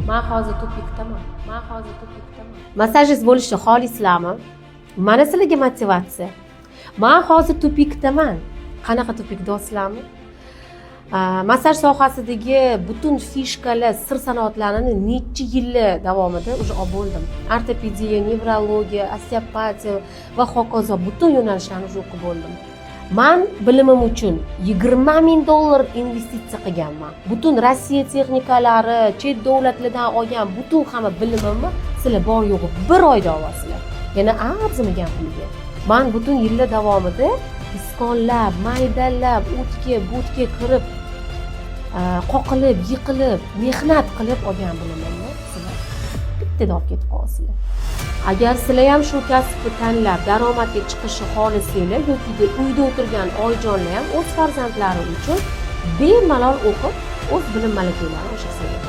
Man hozir тупик daman. Man hozir тупик daman. Massajist bo'lishni xohlaysizlarmi? Mana sizlarga motivatsiya. Man hozir тупик daman. Qanaqa тупик do'stlarmi? Massaj sohasidagi butun фишка lar, sir sanoatlarini necha yillar davomida уже olib bo'ldim. Ortopediya, nevrologiya, osteopatiya va hokazo, butun yo'nalishlarni уже o'qib bo'ldim. Man bilimim uchun 20 000 dollar investitsiya qilganman. Butun Rossiya texnikalari, chet davlatlardan olgan butun hamma bilimimni sizlar bor yo'g'i bir oyda olasizlar, yana arzimagan pulga. Man butun yillar davomida piskonlab, maydalab, o'tga bo'tga kirib, qoqilib, yiqilib, mehnat qilib olgan bilimimni sizlar bittada olib ketib qolasizlar. Agar sizlar ham shu kasbni tanlab, daromadga chiqishni xohlasanglar yokida uyda o'tirgan oyijonlar ham o'z farzandlari uchun bemalol o'qib, o'z bilim malakalarini oshirsalar.